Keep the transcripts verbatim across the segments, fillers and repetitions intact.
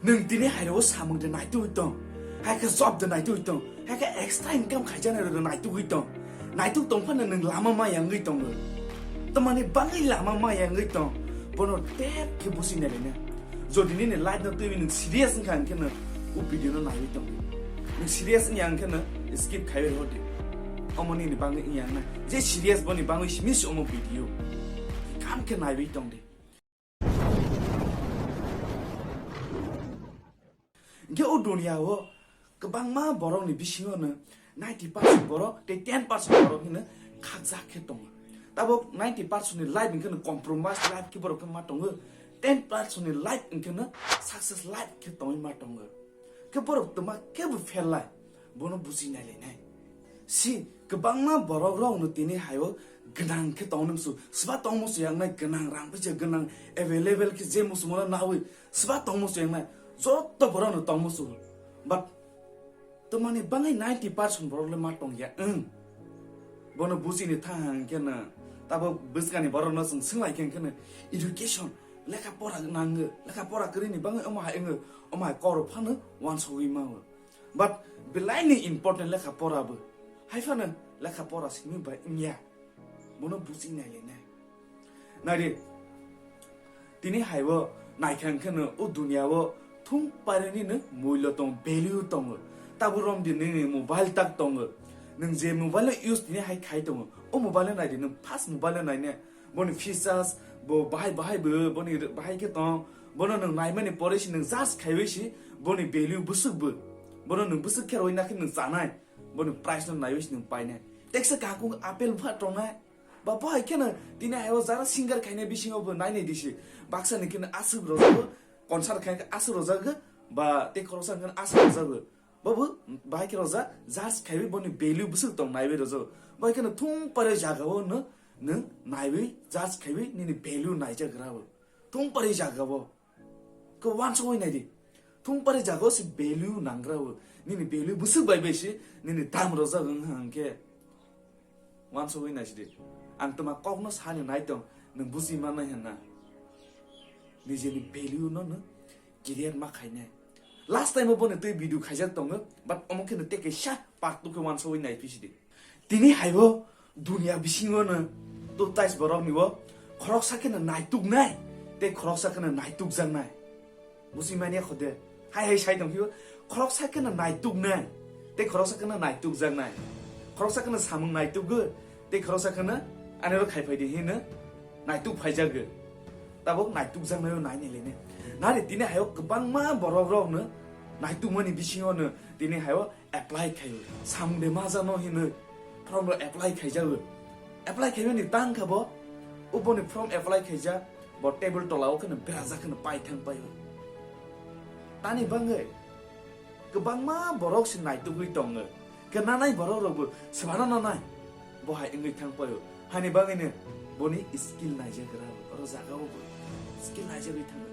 Nwng tini hairao samung de naitugwi tong, hai khe job de naitugwi tong, hai khe extra income khaijaknai rok de naitugwi tong. Naituk tong phano nwng lama maya wngwi tongo. Tamani bagwi lama maya wngwi tong, bono tep khe busi nailai na. Jodi nini life no twiwi nwng serious wngkha hwnkhe no o video no naiwi tong. Nwng serious wngya hwnkhe no skip khaiwi rw di. Omo nini bagwi wngya na. Je serious boni bagwi simi se omo video. Kam khe naiwi tong di. Hingke o duniya o kwbangma borok ni bisingo no ninety percent borok tei ten percent borok hino khakjak khe tongo. Tabok ninety percent ni life hingke no compromise life khe borok khe ma tongo, ten percent ni life hingke no success life khe tongwi ma tongo. Khe borok twma kebo fail lai, bono buji nai lai nai. Si, kwbangma borok rok no tini hayo gwnang khe tong nung su, sba tong musu yang nai gwnang rang pisa gwnang available khe je musu mano nawi sba tong musu yang nai joto borok no tong musu. But twmani bangai ninety percent borok le ma tong ya, wng. Bono buji ni thang hang khe no, tabo bwskani borok no chwng swng lai khe no education, lekha pora nango, lekha pora kwrwi ni bangai omo hai wngo, omo hai kok rok phano wansogwi mao. But belai ni important lekha pora bo. Hai phano lekha pora simi bai wngya. Bono buji nai le nai. Nai di, tini hai bo nai kha hwnkhe no o duniya o thung pairani no mulyo tong, value tongo. Tabuk rom di nini mobile tak tongo. Nwng je mobile no use tini hai khai tongo, o mobile no nai di, nwng first mobile no nai ne. Boni features, bo bahai bahai bo, boni bahai khe tong, bono nwng naimani pore si nwng just khaiwi si, boni value bwswk bo, bono nwng bwswk khe roi nakhe nwng chanai, boni price no naiwi si nwng painai. Teksa kakung apple pha tongnai, ba bahai kheno tini hayo jara singer khainai bisingo bo nainai disi, baksa ni kheno aswk rojago, concert khai aswk rojago, ba tei khoroksa kheno aswk rojago. Bobo bahai khe rojak, judge khaiwi boni value bwswk tong naiwi rojak. Bahai kheno thung pare jagao no nwng naiwi judge khaiwi nini value naijak rao. Thung pare jagao. Ko wansugwi nai di. Thung pare jagao se value nang rao. Nini value bwswk bai bai se nini dam rojak wng hang khe. Wansugwi naisidi. Ang twma kokno sani nai tong, nwng buji mannai hwnna. Nijeni value no nwng clear ma khainai. Last time o bono twi video khaijak tongo, but omo kheno tei kaisa part two khe wansugwi nai phisidi. Tini haibo dunia bisingo no two types borok ni o, khoroksa kheno naituknai, tei khoroksa kheno naitukjaknai. Busi mania khode. Hai hai sai tong phio. Khoroksa kheno naituknai. Tei khoroksa kheno naitukjaknai. Khoroksa kheno samung naitugo. Tei khoroksa kheno ani ro khai phai di hino naituk phaijago. Tabok naitukjaknai o nai nai lene. Nari tini hayo kwbangma borok rok no naitukmani bisingo no tini hayo apply khaio. Samung de ma jano hinwi form rok apply khaijago. Apply khaimani tang kha bo, uboni form apply khaijak, bo table tola o kheno berajak kheno pai thang paio. Tani bangwi kwbangma borok se naitugwi tongo. Kwnanai borok rokbo swbano nanai. Bo hai wngwi thang paio. Hani bangwino boni skill naijak gra oro jaga o bo skill naijagwi thango.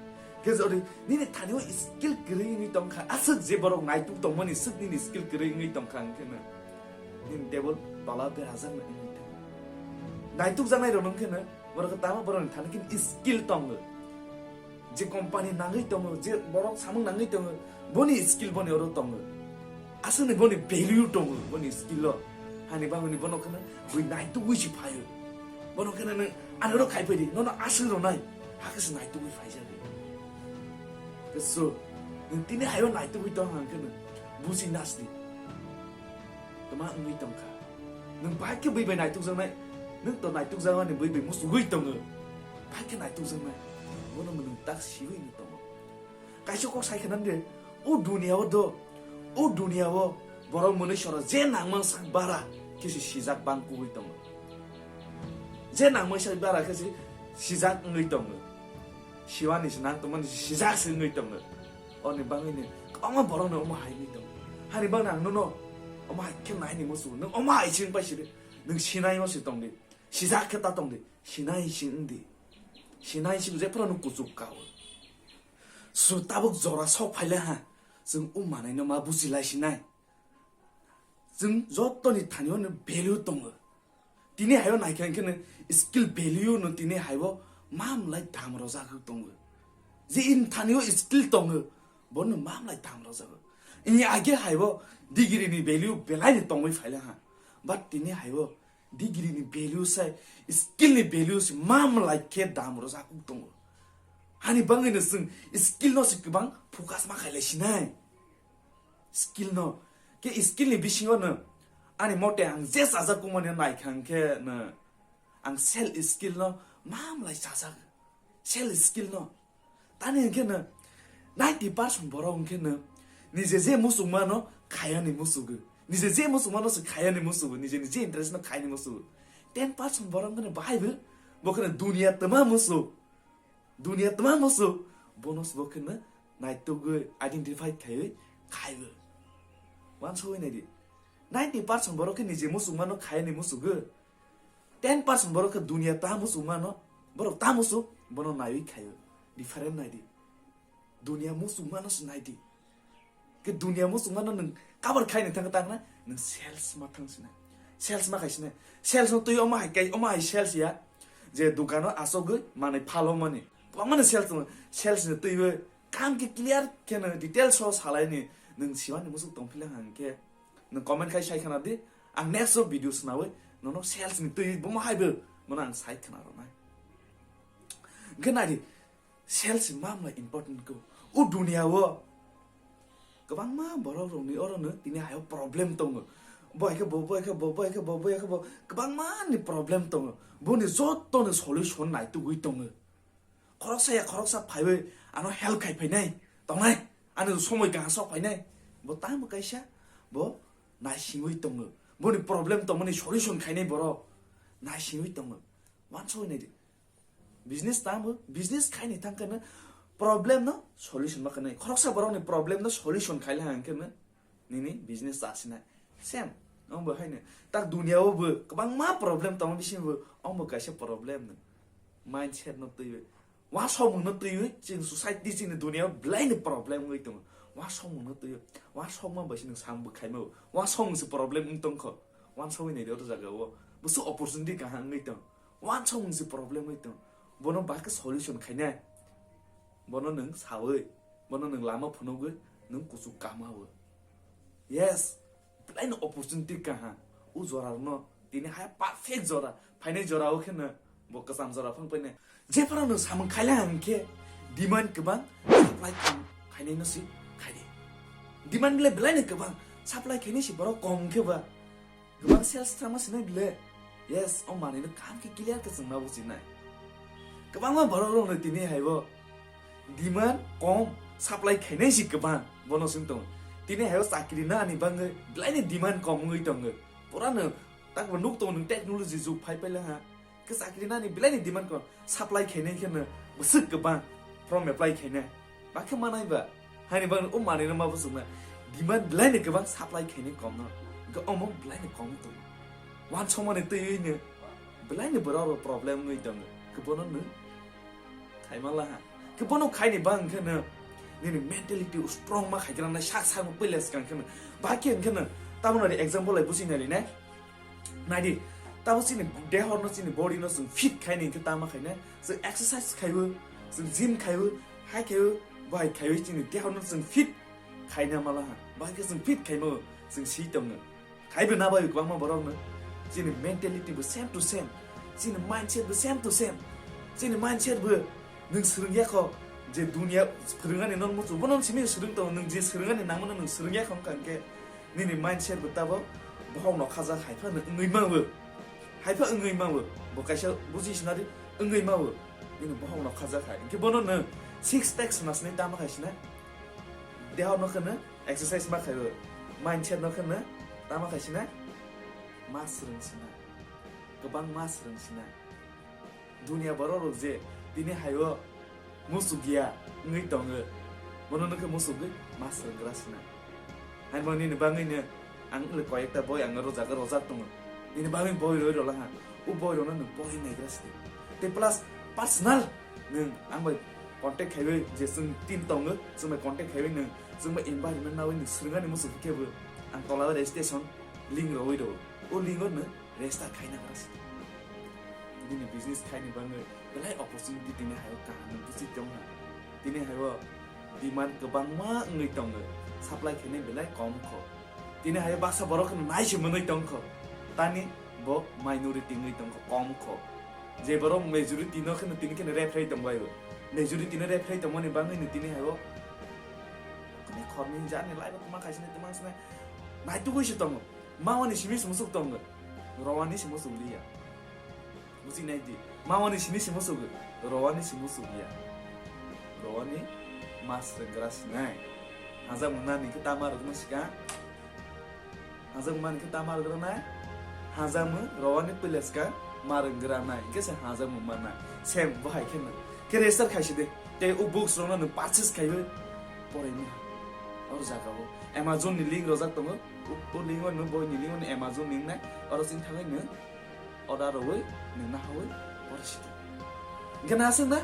Khe jodi nini thani o skill kwrwi wngwi tongkha, aswk je borok naituk tongmani swk nini skill kwrwi wngwi tongkha, hwnkhe no nini table tola berajak no wngwi thango. Naituk jaknai rok no wngkhe no borok tamo borok ni thani khe skill tongo. Je company nangwi tongo, je borok samung nangwi tongo, boni skill boni oro tongo. Aswkni boni value tongo, boni skill o. Hani bangwini bono kheno bui naitugwi si phaio. Bono kheno nwng ano ro khai phai di, nono aswk ronai, hakhe se naitugwi phaijagwi. So, nwng tini hayo naitugwi tong hang kheno, busi nasdi. Tma wngwi tongkha. Nwng bahai khe bui bai naitukjaknai, nwng to naitukjakmani bui bai musugwi tongo. Bahai khe naitukjaknai. Bono nwng tak siwi wngwi tongo. Kaisa kok sai khna de, o dunia o do, o dunia o borok mwnwi sora je nangma sak bara khe se sijak bang kubui tongo. Je nangma sak bara khe se sijak wngwi tongo. Siwani se nang tongmani se sijak se wngwi tongo. Oni bangwi ni kwbangma borok no omo hai wngwi tongo. Hani bangni ang nono omo hai khe nai ni musu, nwng omo hai se wng pai sidi, nwng sinai o se tong di, sijak khe ta tong di, sinai se wng di, sinai se je phano nwng kuchuk ka o. Su tabuk jora sok phaile ha, chwng o manai no ma buji lai sinai. Chwng joto ni thani o no value tongo. Tini hayo naikha hwnkhe no skill value no tini hayo mamlai dam rojak tongo. Je in thani o skill tongo, Bono mamlai tam rwjago. Ini age haibo degree ni value belai ni tongwi phaila ha. But tini haibo degree ni value sai, skill ni value se mamlai khe dam rwjak tongo. Hani bangwi no chwng skill no se kwbang focus ma khailai sinai. Skill no. Ke skill ni bisingo no ani mote ang je sajak kumani naikha hwnkhe no ang self skill no mamlai sajak. Self skill no. Tani hwnkhe no ninety percent borok hwnkhe no nije je muchungma no khayani muchugo. Nije je muchungma no se khayani muchugo. Nije nije interest no khayani muchugo. Ten percent borok hwnkhe no bahai bo. Bo kheno dunia tama muchung. Dunia tama muchung. Bono se bo kheno naitugwi identify khaiwi khaigo. Wansugwi naidi. Ninety percent borok khe nije muchungma no khayani muchugo. Ten percent borok khe dunia ta muchungma no, borok ta muchung, bono naiwi khaio. Different naidi. Dunia muchungma no se naidi. Ke dunia muchungma no nwng cover khaini thang tang na, nwng sales ma thang sina. Sales ma khai sina. Sales no twi omo hai kai, omo hai sales ya. Je dukano asogwi manwi phalo mani. Kwbangma no sales tongo. Sales ni twiwi kam khe clear khe no details o salai ni nwng siwani muchung tong phila hang khe. Nwng comment khai sai khana di, ang next o video swnawi nono sales ni twi bomo hai bo, bono ang sai khana rwnai. Hwnkhe nai di, sales mamla important kho. O dunia o kwbangma borok rokni oro no tini hayo problem tongo. Bo hai khe bo, bo hai khe bo, bo hai khe bo, bo hai khe bo, kwbangma ni problem tongo. Boni joto ni solution naitugwi tongo. Khoroksa ya khoroksa phaiwi ano help khai phainai tongnai, ano somoi kaham sok phainai, bo tamo kaisa bo naisingwi tongo, boni problem tongmani solution khainai borok naisingwi tongo. Wansugwi naidi, business tamo business khaini thang khe no problem no solution ma khainai, khoroksa borokni problem no solution khaila hang khe no nini business chasinai. Same, omo bo haino. Tak dunia o bo kwbangma problem tongo, bisingo bo omo bo kaisa problem no. Mindset no twiwi. Wasokmung no twiwi chini society, chini dunia o belai ni problem wngwi tongo. Wasokmung no twiwi. Wasokma bai se nwng sam bwkhaima bo. Wasokmung se problem wng tongkho. Wansugwi naidi o jaga o. Bwswk opportunity kaham wngwi tong. Wansukmung se problem wngwi tong. Bono ba khe solution khainai. Bono nwng sawi. Bono nwng lama phunugwi nwng kuchuk kamawo. Yes, belai no opportunity kaha. O jora no tini hai perfect jora. Phainai jora o khe no bo kwcham jora phang painai. Jephano no samung khaila hang khe demand kwbang, supply kham khainai no si khaidi. Demand belai belai no kwbang, supply khainai si borok kom khe ba. Kwbang sales thangma sinai bile. Yes, o manwi no kaham khe clear khe chwngma bo sinai. Kwbangma borok rok no tini haibo demand kom, supply khainai si kwbang, bono swng tongo. Tini haibo chakri na ani bangwi belai ni demand kom wngwi tongo. Pura no tak bo nuk tongo nwng technology jug phai paila ha. Khe chakri nani belai ni demand kom, supply khainai khe no bwswk kwbang form apply khainai. Ba khe manai ba? Haini bagwi o manwi no ma bwswk na demand belai ni kwbang, supply khainai kom no. Hwnkhe omo belai ni kom tong. Wansukmani twiwi no belai ni borok rok problem wngwi tongo. Khe bono no khaima laha. Khe bono khaini bang khe no nini mentality strong ma khai gra nai, sak sak no pwila swkang khe no. Ba khe hwnkhe no tamoni example lai busi nai nai. Naidi, tabo chini deho no, chini body no chwng fit khaini hwnkhe tamo khainai? Chwng exercise khaiwi, chwng gym khaiwi, hai khaiwi, bahai khaiwi chini deho no chwng fit khaina mala ha. Bahai khe chwng fit khaima chwng si tongo. Khaibo na bai kwbangma borok no. Chini mentality bo same to same. Chini mindset bo same to same. Chini mindset bo nwng swrwng ya kho je dunia phwrwngani non muchung. Bono simi swrwng tongo, nwng je swrwngani nangmano nwng swrwng ya kho wngkha hwnkhe. Nini mindset bo tabok bohok no khajak hai phano wngwi mango. Hai pha wngwi mango. Bo kaisa buji sinari wngwi mango. Nini bohok no khajak hai. Hwnkhe bono no six pack sna sini tamo khai sina. Deho no kheno exercise ma khaibo. Mindset no kheno tamo khai sina. Ma swrwng sina. Kwbang ma swrwng sina. Dunia borok rok je tini haio muchuk ya wngwi tongo, bono nokhe muchugwi ma swrwnggra sina. Hai bo nini bagwi no ang le koyekta boi ang rojak rojak tongo. Nini bagwi boi roi rola ha. O boi rokno nwng pori naigra sidi. Tei plus personal nwng ang bai contact khaiwi je chwng team tongo, chwng bai contact khaiwi nwng chwng bai environment nawi nwng swrwngani muchuk khe bo ang tola registration link roi rwo. O link o nwng register khaina gra se. Nini business khaini bagwi belai opportunity tini haio kaham no busi tong ha. Tini haio demand kwbangma wngwi tongo, supply khainai belai kom kho. Tini hai baksa borok kheno nai se mwnwi tong kho, tani bo minority wngwi tong kho, kom kho. Je borok majority no kheno tini kheno rephrai tong bai bo, majority no rephrai tongmani bangwi no tini hai o kuni khorni jani lai bo tuma khaisini tuma sini naitugwi se tongo. Mawani simi se musuk tongo, rowani se musuk liya. Buji nai di. Mawani sini se musuk, rowani se musuk ya. Rowani mas rwnggra sinai. Hajak mwnani khe tama rwgno sika. Hajak mwnani khe tama rwgranai. Hajak mung rowani puila sika ma rwnggra nai. Hingke se hajak mung manai. Sem bo hai khe nang. Khe register khaisi de. Tei o books rokno nwng purchase khaiwi poraini. Or jaga o Amazon ni link rojak tongo. O, o link o nwng boi ni link o nwng Amazon ni wngnai. Oro chwng thangwi nwng order rwui nwng nahaui pore sidi. Hingke na aswk na?